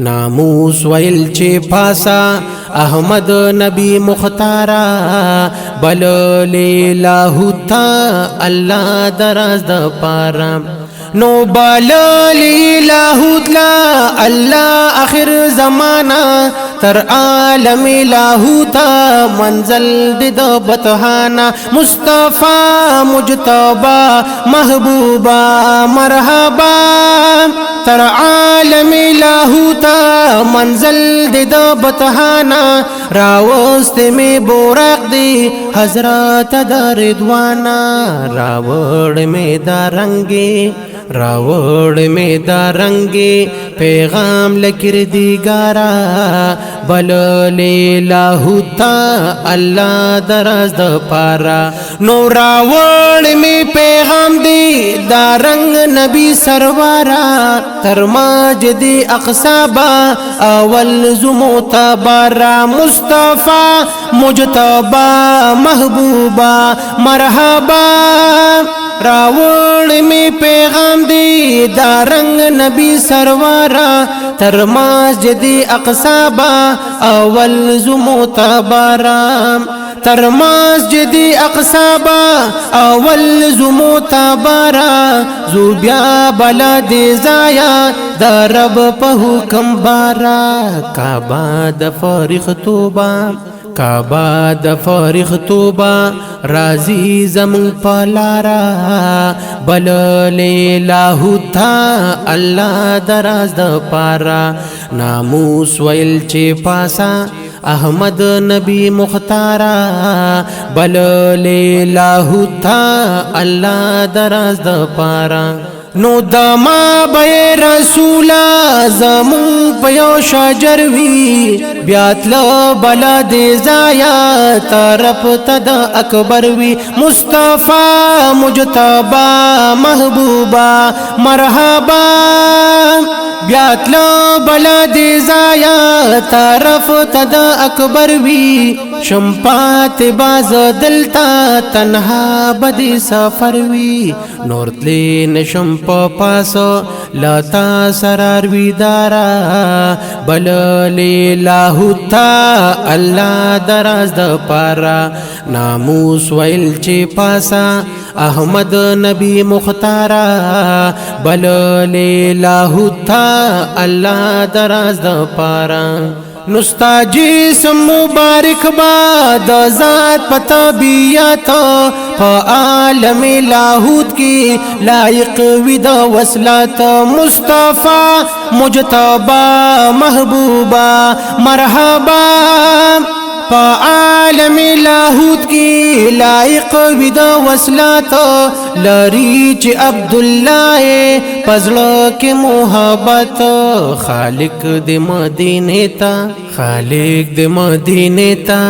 ناموس ویل چې پاسا احمد نبی مختارا، بللی لاهوتا الله دراز د پارا. نو بللی لاهوت لا الله اخر زمانہ، تر عالم لاهوتا منزل د بتهانا. مصطفی مجتبا محبوبا مرحبا، تر عالم لاهوتا منزل د بتهانا. راوست می بورق دی حضرت د رضوانا، راوړ می دارنګي، راوړ می دارنګي پیغام لکر دی ګارا. بللی لاهوتا الله درز د پارا. نو راوړ می پیغام دی دارنګ نبی سرورا، تر ماجد اقصا با اول زمو تبارا. مصطفی مجتبا محبوبا مرحبا، راوړ می پیغام دی دارنګ نبی سرورا، تر مسجد اقصا با اول زمو تبارا. تر مسجد اقصا با اول زمو تبارا، زو بیا بلا دی زایا د رب په حکم بارا. کعبه د فارغ توبه، کعبه د فارغ توبه راضی زمون پلارا. بللی لاهوتا الله دراز د پارا. ناموس ویل چې پاسا احمد نبی مختارا، بللی لاهوتا الله دراز د پارا. نو دما به رسولا زمون په یو شجر وی، بیا تل بلا دی زایا طرف ته د اکبر وی. مصطفی مجتبا محبوبا مرحبا، بیا تل بلا دی زایا طرف ته د اکبر وی. شمپات باز دلتا تنها بدی سفر وی، نور تلی نشم په پاس لتا سرار وی دارا. بللی لاهوتا الله دراز د پارا. ناموس ویل چې پاسا احمد نبی مختارا، بللی لاهوتا الله دراز د پارا. نستا جسم مبارک با د ذات په طبیعت، په عالم لاهوت کې لایق وی د وصلات. مصطفی مجتبا محبوبا مرحبا، په عالم لاهوت کې لایق وی د وصلات. لري چې عبد الله پزړه کې محبت، خالق د مدینه ته، خالق د مدینه ته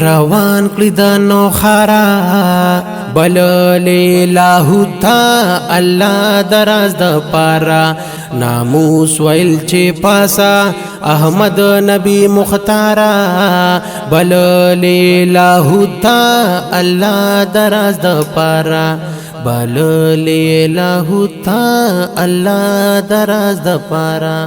روان کړی د نو خارا. بللی لاهوتا الله دراز د پارا. ناموس ویل چې پاسا احمد نبی مختارا، بللی لاهوتا الله دراز د پارا. بللی لاهوتا الله دراز د پارا.